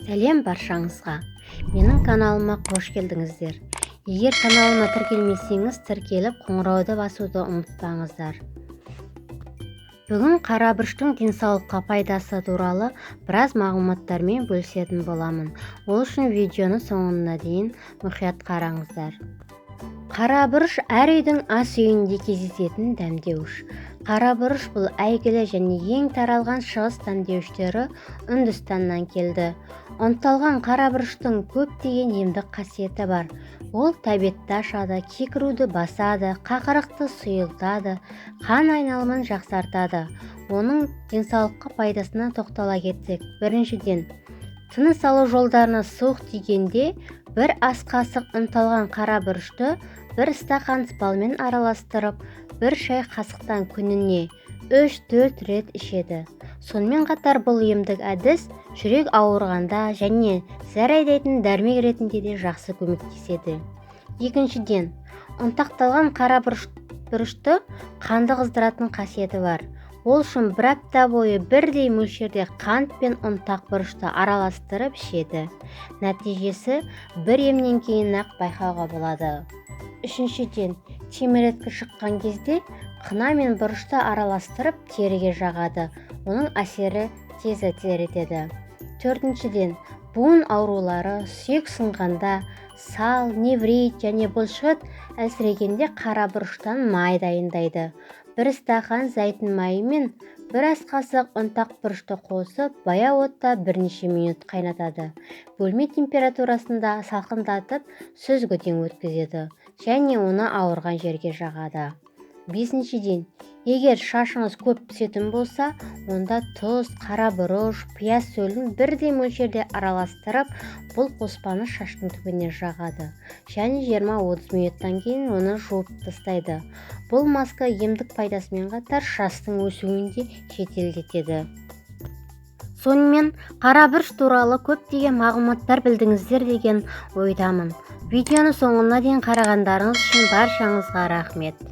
Сәлем баршаңызға! Менің каналыма қош келдіңіздер! Егер каналыма тіркелмесеңіз, тіркеліп, қоңырауды басуды ұмытпаңыздар. Бүгін қара бұрыштың денсаулыққа пайдасы туралы біраз мағлұматтармен бөлісетін боламын. Ол үшін видеоны соңына дейін мұқият қараңыздар. Қара бұрыш әр үйдің ас үйінде кездесетін дәмдеуіш. Қара бұрыш бұл әйгілі және ең таралған шығыс дәмдеуіштері Үндістаннан келді. Ұнталған қара бұрыштың көптеген емдік қасиеті бар. Ол тәбетті ашады, кекіруді басады, қақырықты сұйылтады, қан айналымын жақсартады. Оның денсаулыққа пайдасына тоқтала кетсек, біріншіден, тыныс алу жолдарына суық тигенде бір ас қасық ұнталған қара бұрышты бір стақан балмен араластырып, бір шай қасықтан күніне 3-4 рет ішеді. Сонымен қатар бұл емдік әдіс жүрек ауырғанда және зәр айдайтын дәрмек ретінде де жақсы көмектеседі. Екіншіден, ұнтақталған қара бұрышты қанды қыздыратын қасиеті бар. Ол үшін бір апта бойы бірдей мөлшерде қант пен ұнтақ бұрышты араластырып ішеді. Нәтижесі бір емнен кейін-ақ байқауға болады. Үшіншіден, теміреткі шыққан кезде қына мен бұрышты араластырып теріге жағады. Оның әсері тез әсер етеді. Төртіншіден, буын аурулары, сүйек сынғанда, сал, неврит және бұлшықет әлсірегенде қара бұрыштан май дайындайды. Бір стақан зәйтүн майы мен бір ас қасық ұнтақ бұрышты қосып, баяу отта бірнеше минут қайнатады. Бөлме температурасында салқындатып, сүзгіден өткізеді және оны ауырған жерге жағады. Бесіншіден, егер шашыңыз көп түсетін болса, онда тұз, қара бұрыш, пияз сөлін бірдей мөлшерде араластырып, бұл қоспаны шаштың түбіне жағады және 20-30 минуттан кейін оны жуып тастайды. Бұл маска емдік пайдасымен қатар шаштың өсуін де жеделдетеді. Сонымен, қара бұрыш туралы көптеген мағлұматтар білдіңіздер деген ойдамын. Видеоны соңына дейін қарағандарыңыз үшін баршаңызға рахмет.